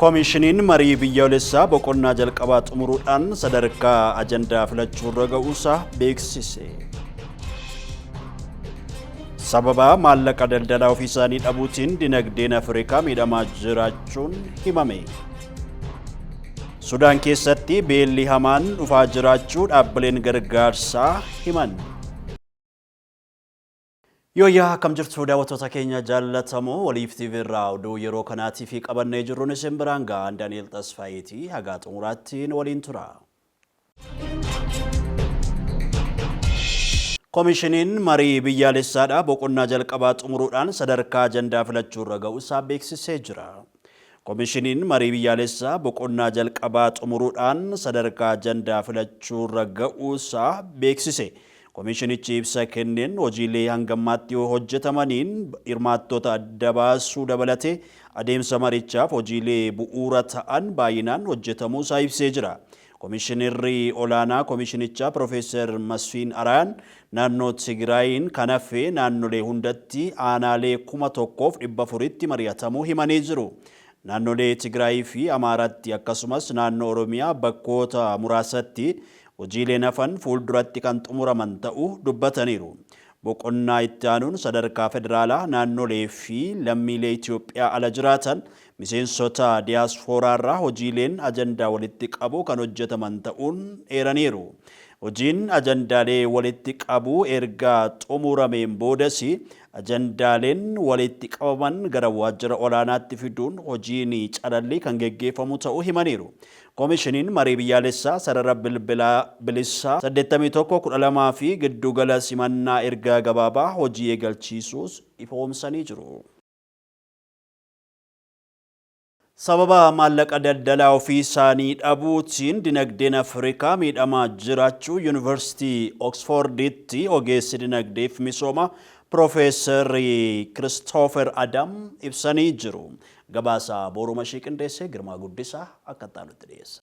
Koomishiniin marii biyyoolessaa boqonnaa jalqabaa xumuruudhaan sadarkaa ajandaa filachuurra ga'uusaa beeksise. Sababa maallaqa daldalaa ofii isaanii dhabuutiin dinagdeen Afrikaa miidhamaa jiraachuun himame. Sudaan keessatti beelli hamaan dhufaa jiraachuu dhaabbileen gargaarsaa himan. Yooyyaa, akkam jirtu daawwattoota keenya jaallatamoo? Waliif TV irraa oduu yeroo kanaatii fi qabannee jirruun isin biraan ga'an Daani'el Tasfaayeeti. Hagaa xumuraatti nu waliin tura. Koomishiniin marii biyyaalessaadha boqonnaa jalqabaa xumuruudhaan sadarkaa ajandaa filachuurra ga'uusaa beeksisee jira. Koomishiniin marii biyyaalessaa boqonnaa jalqabaa xumuruudhaan sadarkaa ajandaa filachuurra ga'uusaa beeksise. Koomishinichi ibsa kenneen hojiilee hangammaatti hojjetamaniin hirmaattota adda baasuu dabalatee adeemsa marichaaf hojiilee bu'uura ta'an baay'inaan hojjetamuusaa ibsee jira. Koomishinarri olaanaa koomishinichaa Piroofeesar Masfiin Arayaan naannoo Tigraayiin kan hafe naannolee hundatti aanaalee 1400tti mari'atamuu himanii jiru. Naannolee Tigraayii fi Amaaraatti akkasumas naannoo Oromiyaa bakkoota muraasatti hojiileen hafan fuulduratti kan xumuraman ta'uu dubbataniiru. Boqonnaa itti aanuun sadarkaa federaalaa, naannolee fi lammiilee Itoophiyaa ala jiraatan miseensota diyaaspooraarraa hojiileen ajandaa walitti qabuu kan hojjetaman ta'uun eeraniiru. Hojiin ajandaalee walitti qabuu erga xumurameen boodas ajandaaleen walitti qabaman gara waajjira olaanaatti fiduun hojiin calallii kan geggeeffamu ta'uu himaniiru. Koomishiniin marii biyyaalessaa sarara bilbilaa bilisaa 81 12 fi giddugala simannaa ergaa gabaabaa hojii eegalchiisuus ifoomsanii jiru. Sababa maallaqa daldalaa ofii isaanii dhabuutiin dinagdeen Afrikaa miidhamaa jiraachuu Yuunivarsiitii Oksfoorditti ogeessi dinagdee fi misooma Piroofeesar Kiristoofer Adam ibsanii jiru. Gabaasa Booruu Mashii qindeessee Girmaa Guddisaa akka itti dhiyeessa.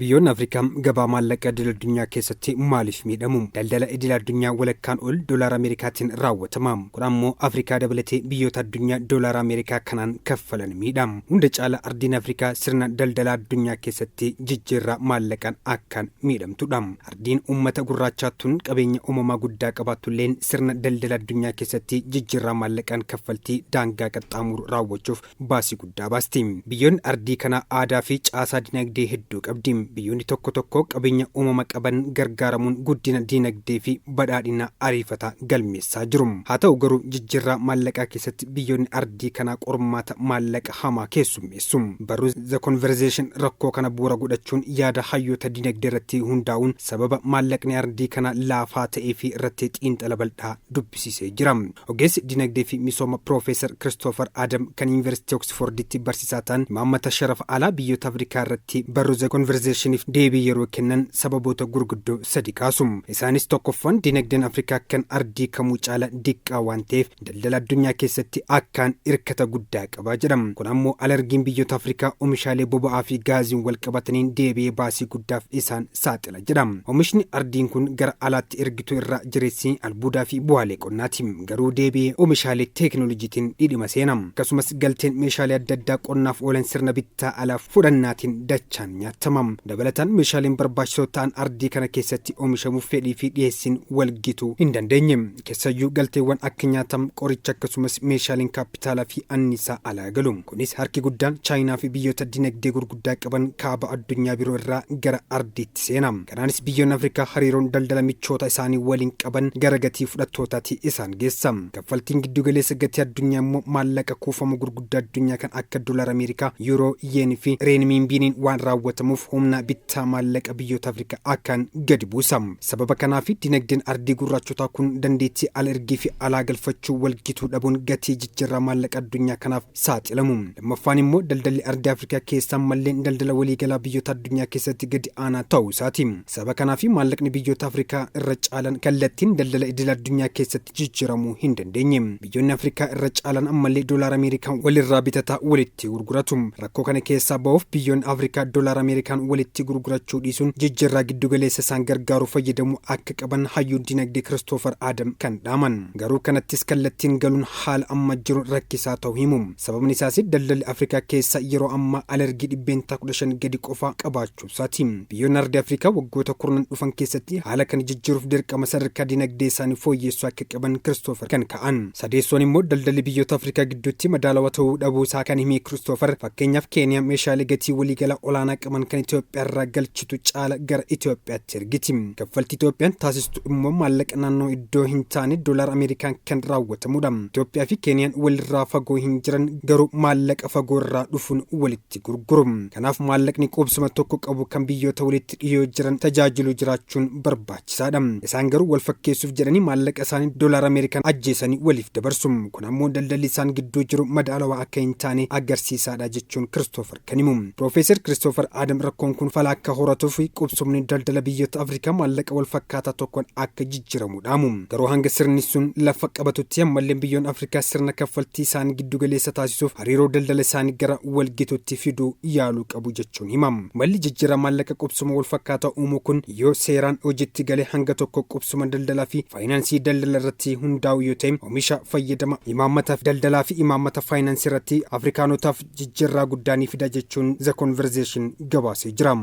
Biyyoonni Afrikaa gabaa maallaqa idil addunyaa keessatti maaliif miidhamu? Daldala idil addunyaa walakkaan ol doolaara Ameerikaatiin raawwatama. Kun ammoo Afrikaa dabalatee biyyoota addunyaa doolaara Ameerikaa kanaan kaffalan miidha. Hunda caala ardiin Afrikaa sirna daldala addunyaa keessatti jijjiirraa maallaqaan akkaan miidhamtudha. Ardiin uummata gurraachaattuun qabeenya uumamaa guddaa qabaattulleen sirna daldala addunyaa keessatti jijjiirraa maallaqaan kaffaltii daangaa qaxxaamuru raawwachuuf baasii guddaa baasti. Biyyoonni ardii kanaa aadaa fi caasaa dinagdee hedduu qabdi. Biyyoonni tokko tokko qabeenya uumama qaban gargaaramuun guddina dinagdee fi badhaadhina ariifataa galmeessaa jiru. Haa ta'u garuu, jijjiirraa maallaqaa keessatti biyyoonni ardii kanaa qormaata maallaqa hamaa keessummeessu. Barruu The Conversation rakkoo kana bu'uura godhachuun yaada hayyoota dinagdee irratti hundaa'uun sababa maallaqni ardii kanaa laafaa ta'ee fi irratti xiinxala bal'aa dubbisiisee jira. Ogeessi dinagdee fi misooma Piroofeesar Kiristoofer Adam kan Yuunivarsiitii Oksforditti barsiisaa ta'an imaammata sharafa alaa biyyoota Afrikaa irratti barruu The Conversationiif deebii yeroo kennan sababoota gurguddoo sadi kaasu. Isaanis, tokkoffaan, dinagdeen Afrikaa kan ardii kamuu caala diqqaa waan ta'eef daldala addunyaa keessatti akkaan hirkata guddaa qaba jedhama. Kun ammoo alergiin biyyoota Afrikaa oomishaalee boba'aa fi gaaziin wal qabataniin deebi'ee baasii guddaaf isaan saaxila jedhama. Oomishni ardiin kun gara alaatti ergitu irraa jireessi albuudaa fi bu'aalee qonnaati. Garuu deebi'ee oomishaalee teekinooloojiitiin dhidhima seena. Akkasumas galteen meeshaalee adda addaa qonnaaf oolan sirna bittaa alaaf fudhannaatiin dachaan nyaatama. Dabalataan meeshaaleen barbaachisoo ta'an ardii kana keessatti oomishamuuf fedhii fi dhiyeessiin wal gituu hin dandeenye. Keessayyuu galteewwan akka nyaatam, qoricha, akkasumas meeshaaleen kaappitaalaa fi anniisaa alaa galu. Kunis harki guddaan Chaayinaa fi biyyoota dinagdee gurguddaa qaban kaaba addunyaa biroo irraa gara ardiitti seena. Kanaanis biyyoonni Afrikaa hariiroon daldala michoota isaanii waliin qaban gara gatii fudhattootaatti isaan geessa. Kaffaltiin giddugaleessa gatii addunyaa immoo maallaqa kuufama gurguddaa addunyaa kan akka doolaara Ameerikaa, yuuroo, yeenii fi reenimiinbiiniin waan raawwatamuuf humna bittaa maallaqa biyyoota Afrikaa akkaan gadi buusa. Sababa kanaaf dinagdeen ardii gurraachotaa kun dandeettii ala ergii fi alaa galfachuu walgituu dhabuun gatii jijjiirraa maallaqa addunyaa kanaaf saaxilamu. Lammaffaan immoo daldalli ardii Afrikaa keessaa malleen daldala waliigalaa biyyoota addunyaa keessatti gadi aanaa ta'uu isaati. Sababa kanaaf maallaqni biyyoota Afrikaa irra caalan kallattiin daldala idil addunyaa keessatti jijjiiramuu hin dandeenye. Biyyoonni Afrikaa irra caalan ammallee doolaara Ameerikaan walirraa bitataa walitti gurguratu. Rakkoo kana keessaa ba'uuf biyyoonni Afrikaa doolaara Ameerikaan walitti Walitti gurgurachuu dhiisuun jijjiirraa giddugaleessa isaan gargaaru fayyadamuu akka qaban hayyuun dinagdee Kiristoofer Adam kan dhaaman. Garuu kanattis kallattiin galuun haala amma jiru rakkisaa ta'uu himu. Sababni isaas daldalli Afrikaa keessa yeroo ammaa alergii 15% gadi qofa qabaachuu isaati. Biyyoonni ardii Afrikaa waggoota kurnan dhufan keessatti haala kana jijjiiruuf dirqama sadarkaa dinagdee isaanii fooyyessuu akka qaban Kiristoofer kan ka'an. Sadeessoon immoo daldalli biyyoota Afrikaa gidduutti madaalawaa ta'uu dhabuu isaa kan hime Kiristoofer, fakkeenyaaf Keeniyaan meeshaalee gatii waliigalaa olaanaa qaban kan Itoophiyaa irraa galchitu caala gara Itoophiyaatti ergiti. Kaffaltii Itoophiyaan taasistu immoo maallaqa naannoo iddoo hin taane doolaara Ameerikaan kan raawwatamudha. Itoophiyaa fi Keeniyaan walirraa fagoo hin jiran, garuu maallaqa fagoo irraa dhufuun walitti gurguru. Kanaaf maallaqni qubsuma tokko qabu kan biyyoota walitti dhiyoo jiran tajaajilu jiraachuun barbaachisaadha. Isaan garuu wal fakkeessuuf jedhanii maallaqa isaanii doolaara Ameerikaan ajjeesanii waliif dabarsu. Kun ammoo daldalli isaan gidduu jiru madaalawaa akka hin taane agarsiisaadha jechuun Kiristoofer kan himu. Piroofeesar Kiristoofer Adam rakkoon kun fala akka horatuuf qubsumni daldala biyyoota Afrikaa maallaqa wal fakkaataa tokkoon akka jijjiiramu dhaamu. Garuu hanga sirni sun lafa qabatutti ammallee biyyoon Afrikaa sirna kaffaltii isaanii giddugaleessa taasisuuf hariiroo daldala isaanii gara walgitutti fiduu yaaluu qabu jechuun himam. Malli jijjiirraa maallaqa qubsuma wal fakkaataa uumuu kun yoo seeraan hojiitti galee hanga tokko qubsuma daldalaa fi faayinaansii daldala irratti hundaa'u yoo ta'e, oomisha fayyadama imaammata daldalaa fi imaammata faayinaansii irratti Afrikaanotaaf jijjiirraa guddaa ni fida jechuun The Conversation gabaasee jira.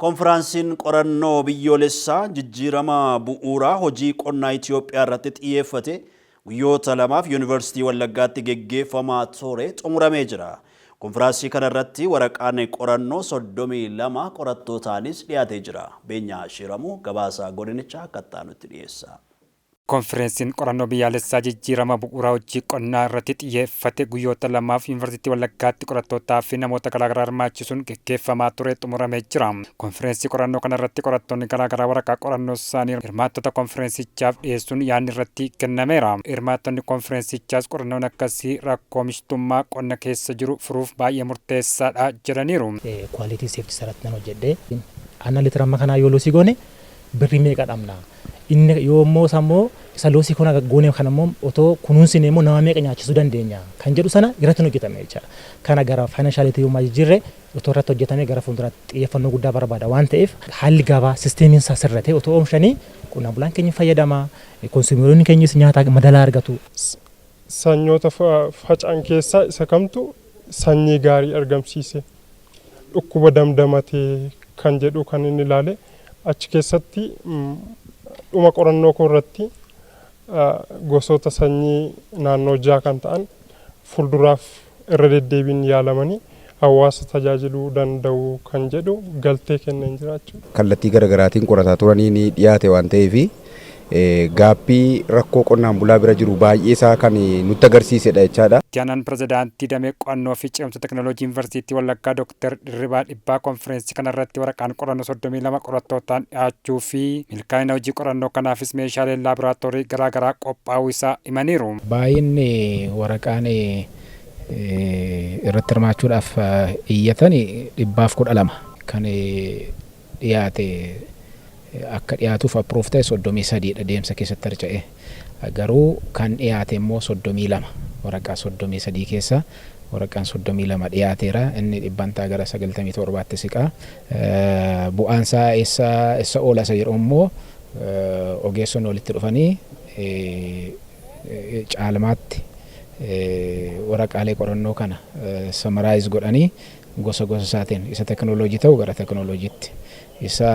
Konfiraansiin qorannoo biyyoolessaa jijjiirama bu'uuraa hojii qonnaa Itoophiyaa irratti xiyyeeffate guyyoota 2f Yuunivarsiitii Wallaggaatti geggeeffamaa ture xumuramee jira. Konfiraansii kana irratti waraqaan qorannoo 32 qorattootaanis dhiyaatee jira. Beenyaa Shiramuu gabaasa godinichaa akka nutti dhiyeessa. Konfireensiin qorannoo biyyaalessaa jijjiirama bu'uuraa hojii qonnaa irratti xiyyeeffate guyyoota 2f Yuunivarsiitii Wallaggaatti qorattootaa fi namoota garaagaraa hirmaachisuun geggeeffamaa ture xumuramee jira. Konfireensii qorannoo kana irratti qorattoonni garaagaraa waraqaa qorannoo isaanii hirmaattota konfirensichaaf dhiyeessuun yaadni irratti kennameera. Hirmaattonni konfirensichaas qorannoon akkasii rakkoo oomishtummaa qonna keessa jiru furuuf baay'ee murteessaadha jedhaniiru. Quality safety irratti nan hojjedhe. Aannan liitira amma kanaa yoo loss goone birrii meeqa dhabna? Inni yoo immoo isa immoo isa loss kana goone kana immoo otoo kunuunsine immoo nama meeqa nyaachisuu dandeenya kan jedhu sana irratti hojjetame jechaadha. Kana gara financialitii yoo jijjiirre otoo irratti hojjetame gara fuulduraatti xiyyeeffannoo guddaa barbaada waan ta'eef, haalli gabaa systemiin isaa sirratee otoo oomishanii qonnaan bulaan keenya fayyadama, consumeroonni keenyas nyaata madalaa argatu. Sanyoota faca'an keessaa isa kamtu sanyii gaarii argamsiise, dhukkuba damdamatee kan jedhu kan inni ilaale achi keessatti. Dhuma qorannoo koo irratti gosoota sanyii naannoo ja'a kan ta'an fuulduraaf irra deddeebiin yaalamanii hawaasa tajaajiluu danda'u kan jedhu galtee kenneen jiraachuu. Kallattii garaagaraatiin qorataa turanii ni dhiyaate waan ta'eef, gapii rakkoo qonnaan bulaa bira jiru baay'ee isaa kan nutti agarsiisedha jechaadha. Itti aanaan pirezidaantii damee qo'annoo fi ce'umsa teekinooloojii Yuunivarsiitii Wallaggaa Dooktar Dirribaa Dhibbaa konfireensii kanarratti waraqaan qorannoo 32 qorattootaan dhiyaachuu fi milkaa'ina hojii qorannoo kanaafis meeshaaleen laaboraatoorii garaagaraa qophaa'uu isaa himaniiru. Baay'inni waraqaan irratti hirmaachuudhaaf iyyatan 112, kan dhiyaate akka dhiyaatuuf approve ta'e 33dha. Deemsa keessatti harca'e garuu kan dhiyaate immoo 32. Waraqaa 33 keessa waraqaan 32 dhiyaateera. Inni dhibbantaa gara 97tti siqa. Bu'aansaa eessa eessa oola isa jedhu immoo ogeessonni walitti dhufanii caalmaatti waraqaalee qorannoo kana summarize godhanii gosa gosa isaatiin isa teknooloojii ta'u gara teknooloojiitti, isa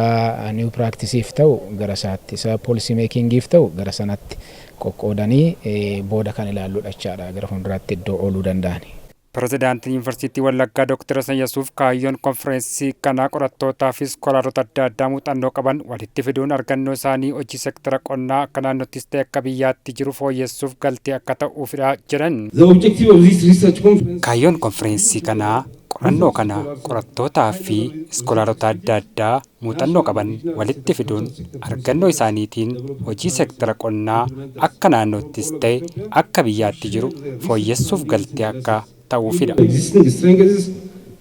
new practiceiif ta'u gara isaatti, isa policy makingiif ta'u gara sanatti qoqqoodanii booda kan ilaalludha jechaadha, gara fuulduraatti iddoo ooluu danda'ani. Pirezidaantiin Yuunivarsiitii Wallaggaa Dr. Hasan Yasuuf kaayyoon konfireensii kanaa qorattootaa fi iskoolaarota adda addaa muuxannoo qaban walitti fiduun argannoo isaanii hojii sektara qonnaa akka naannoottis ta'e akka biyyaatti jiru fooyyessuuf galtee akka ta'uufidha jedhan. The objective of this research conference Kaayyoon konfireensii kanaa qorannoo kana qorattootaa fi iskoolaarota adda addaa muuxannoo qaban walitti fiduun argannoo isaaniitiin hojii sektara qonnaa akka naannoottis ta'e akka biyyaatti jiru fooyyessuuf galtee akka ta'uufidha. existing strengths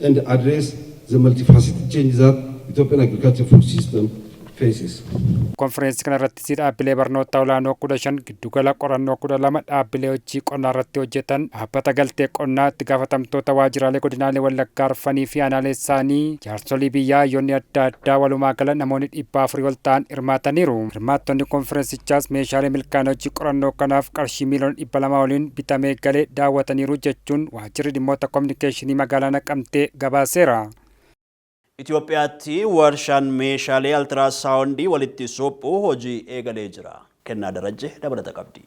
and address the multifaceted changes that Ethiopian agriculture food system Faces. Konfereensii kana irrattis dhaabbilee barnoota olaanoo 15, giddugala qorannoo 12, dhaabbilee hojii qonnaa irratti hojjetan, dhaabbata galtee qonnaa, itti gaafatamtoota waajjiraalee godinaalee Wallaggaa arfanii fi aanaalee isaanii, jaarsolii biyyaa, hayyoonni adda addaa, walumaa gala namoonni 400 ol ta'an hirmaataniiru. Hirmaattonni konfereensichaas meeshaalee milkaa'ina hojii qorannoo kanaaf qarshii miiliyoona 200 oliin bitamee galee daawwataniiru jechuun waajjirri dhimmoota kominikeeshinii magaalaa Naqamtee gabaaseera. Itoophiyaatti warshaan meeshaalee altiraasaawundii walitti suphuu hojii eegalee jira. Kennaa Darajjee dabalata qabdi.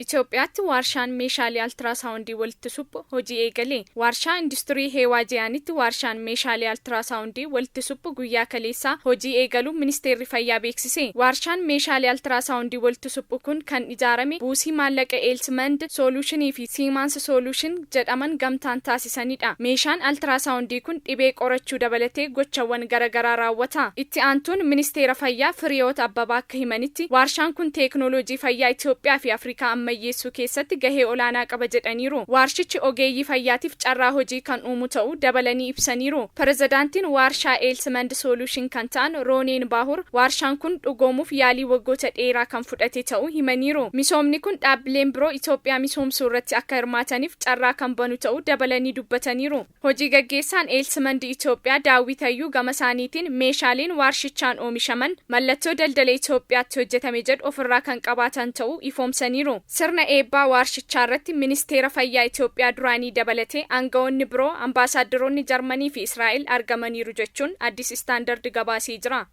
Itoophiyaatti warshaan meeshaalee altiraasaawundii walitti suphu hojii eegale. Warshaa Industirii Heewaa Jiyaanitti warshaan meeshaalee altiraasaawundii walitti suphu guyyaa kaleessaa hojii eegaluu Ministeerri Fayyaa beeksise. Warshaan meeshaalee altiraasaawundii walitti suphu kun kan ijaarame buusii maallaqa Elsmand Solutionii fi Siemens Solution jedhaman gamtaan taasisanidha. Meeshaan altiraasaawundii kun dhibee qorachuu dabalatee gochawwan garaagaraa raawwata. Itti aantuun Ministeera Fayyaa Firiyoot Abbabaa akka himanitti, warshaan kun teeknooloojii fayyaa Itoophiyaa fi Afrikaa ammayyeessuu keessatti gahee olaanaa qaba jedhaniiru. Warshichi ogeeyyii fayyaatiif carraa hojii kan uumu ta'uu dabalanii ibsaniiru. Pirezidaantiin waarshaa Elsmand Solution kan ta'an Rooneen Baahur warshaan kun dhugoomuuf yaalii waggoota dheeraa kan fudhate ta'uu himaniiru. Misoomni kun dhaabbileen biroo Itoophiyaa misoomsuu irratti akka hirmaataniif carraa kan banu ta'uu dabalanii dubbataniiru. Hojii gaggeessaan Elsmand Itoophiyaa Daawwitayyuu gama isaaniitiin meeshaaleen waarshichaan oomishaman mallattoo daldala Itoophiyaatti hojjetame jedhu ofirraa kan qabaatan ta'uu ifoomsaniiru. Sirna eebbaa waarshichaa irratti Ministeera Fayyaa Itoophiyaa duraanii dabalatee aangawoonni biroo, ambaasaaddoroonni Jarmanii fi Israa'el argamaniiru jechuun Addis Standard gabaasee jira.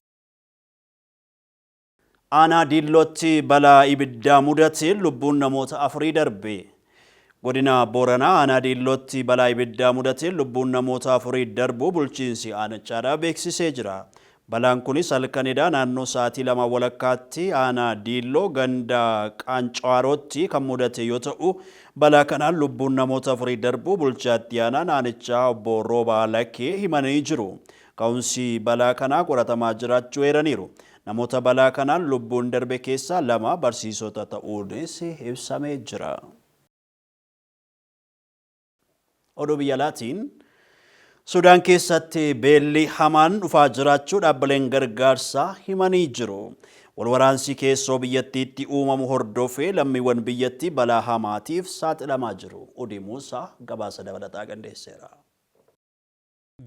Aanaa Diillootti balaa ibiddaa mudateen lubbuun namoota afurii darbe. Godina Booranaa Aanaa Diillootti balaa ibiddaa mudateen lubbuun namoota afurii darbuu bulchiinsi aanichaadhaa beeksisee jira. Balaan kunis halkanidha naannoo sa'aatii 2 walakkaatti aanaa Diilloo ganda Qaancaarootti kan mudate yoo ta'u, balaa kanaan lubbuun namoota afurii darbuu bulchaatti aanaa aanichaa obbo Roobaa Lakkee himanii jiru. Ka'umsi balaa kanaa qoratamaa jiraachuu eeraniiru. Namoota balaa kanaan lubbuun darbe keessaa lama barsiisota ta'uunis ibsamee jira. Oduu biyya alaatiin, Sudaan keessatti beelli hamaan dhufaa jiraachuu dhaabbileen gargaarsaa himanii jiru. Walwaraansi keessoo biyyattiitti uumamu hordofee lammiiwwan biyyattii balaa hamaatiif saaxilamaa jiru. Udii Muusaa gabaasa dabalataa qindeesseera.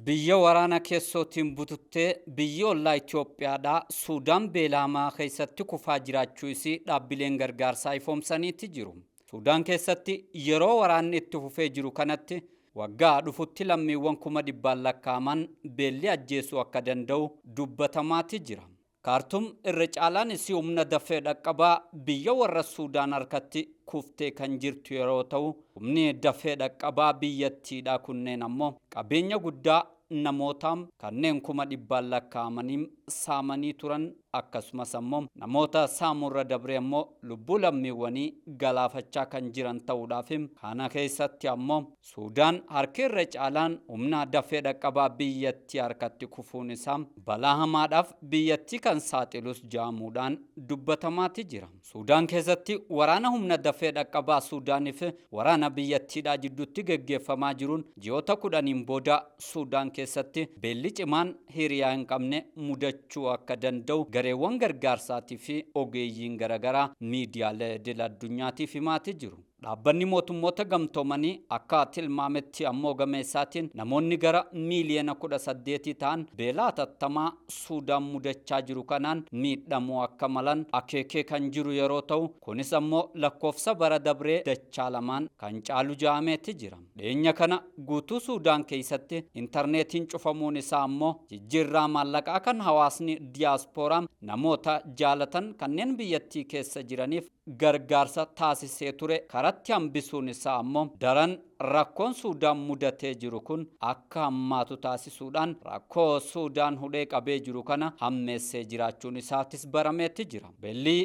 Biyya waraana keessootiin bututtee biyyi ollaa Itoophiyaadhaa Suudaan beela hamaa keessatti kufaa jiraachuu isii dhaabbileen gargaarsaa ifoomsaniitti jiru. Suudaan keessatti yeroo waraanni itti fufee jiru kanatti waggaa dhufutti lammiiwwan 100,000 lakkaa'aman beelli ajjeesuu akka danda'u dubbatamaati jira. Kaartum irra caalaan isii humna dafee dhaqqabaa biyya warra Suudaan harkatti kuftee kan jirtu yeroo ta'u, humni dafee dhaqqabaa biyyattiidhaa kunneen ammoo qabeenya guddaa namoota kanneen 100,000 lakkaa'amanii saamanii turan, akkasumas ammoo namoota saamurra dabree ammoo lubbuu lammiiwwanii galaafachaa kan jiran ta'uudhaaf, kana keessatti ammoo Suudaan harki irra caalaan humna dafee dhaqqabaa biyyattii harkatti kufuun isaa balaa hamaadhaaf biyyattii kan saaxilus jaamuudhaan dubbatamaati jira. Suudaan keessatti waraana humna dafee dhaqqabaa Suudaanii fi waraana biyyattiidhaa jidduutti geggeeffamaa jiruun ji'oota 10n booda Suudaan keessatti beelli cimaan hiriyaa hin qabne mudachuu akka danda'u gareewwan gargaarsaatii fi ogeeyyiin garaagaraa miidiyaalee idil addunyaatiif himaati jiru. Dhaabbanni Mootummoota Gamtoomanii akka tilmaametti ammoo gama isaatiin namoonni gara miiliyoona 18 ta'an beela hatattamaa Suudaan mudachaa jiru kanaan miidhamuu akka malan akeekee kan jiru yeroo ta'u, kunis ammoo lakkoofsa bara dabree dachaa lamaan kan caalu ja'ameeti jira. Dhiyeenya kana guutuu Suudaan keessatti intarneetiin cufamuun isaa ammoo jijjiirraa maallaqaa kan hawaasni diyaaspooraa namoota jaalatan kanneen biyyattii keessa jiraniif gargaarsa taasisee ture karatti hambisuun isaa ammoo daran rakkoon Suudaan mudatee jiru kun akka hammaatu taasisuudhaan rakkoo Suudaan hudhee qabee jiru kana hammeessee jiraachuun isaatis barameetti jira. Beelli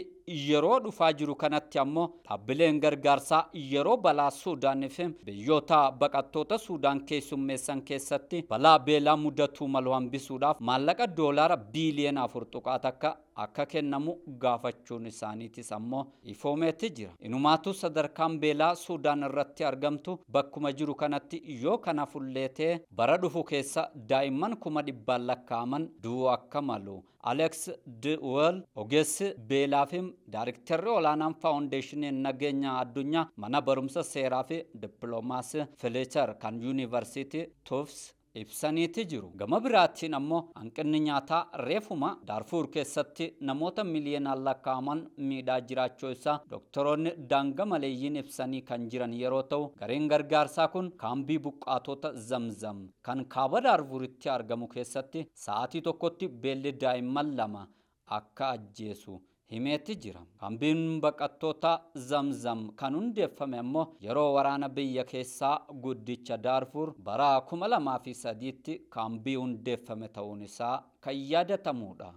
yeroo dhufaa jiru kanatti ammoo dhaabbileen gargaarsaa yeroo balaa Suudaanii fi biyyoota baqattoota Suudaan keessummeessan keessatti balaa beelaa mudatuu malu hambisuudhaaf maallaqa doolaara biiliyoona 4.1 akka kennamu gaafachuun isaaniitis ammoo ifoomeetti jira. Inumaatu sadarkaan beelaa Suudaan irratti argamtu bara Bakkuma jiru kanatti yoo kana fulleetee bara dhufu keessa daa'imman 100,000 lakkaa'aman du'uu akka malu. Alex de Waal, ogeessi beelaa fi daariktarri olaanaan Faawundeeshinii Nageenya Addunyaa mana barumsa seeraa fi dippiloomaasii Fletcher kan Yuunivarsiitii Tufts ibsaniiti jiru. Gama biraatiin ammoo hanqinni nyaataa reefuma Daarfuur keessatti namoota miliyoonaan lakkaa'aman miidhaa jiraachuu isaa doktoroonni daanga maleeyyiin ibsanii kan jiran yeroo ta'u, gareen gargaarsaa kun kaambii buqqaatota Zamzam kan kaaba Daarfuuritti argamu keessatti sa'aatii tokkotti beelli daa'imman 2 akka ajjeesu himeetti jira. Kaambiin baqattoota Zamzam kan hundeeffame ammoo yeroo waraana biyya keessaa guddicha Daarfuur bara 2003tti kaambii hundeeffame ta'uun isaa kan yaadatamudha.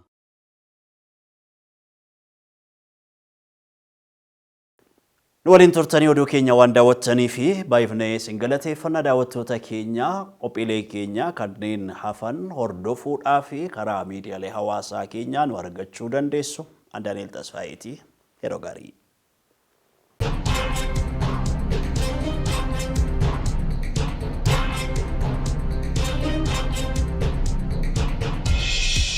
Nu waliin turtanii oduu keenya waan daawwattanii fi baay'ifnee isin galateeffanna. Daawwattoota keenya, qophiilee keenya kanneen hafan hordofuudhaa fi karaa miidiyaalee hawaasaa keenyaa nu argachuu dandeessu. An Daani'el Tasfaayeeti. Yeroo gaarii.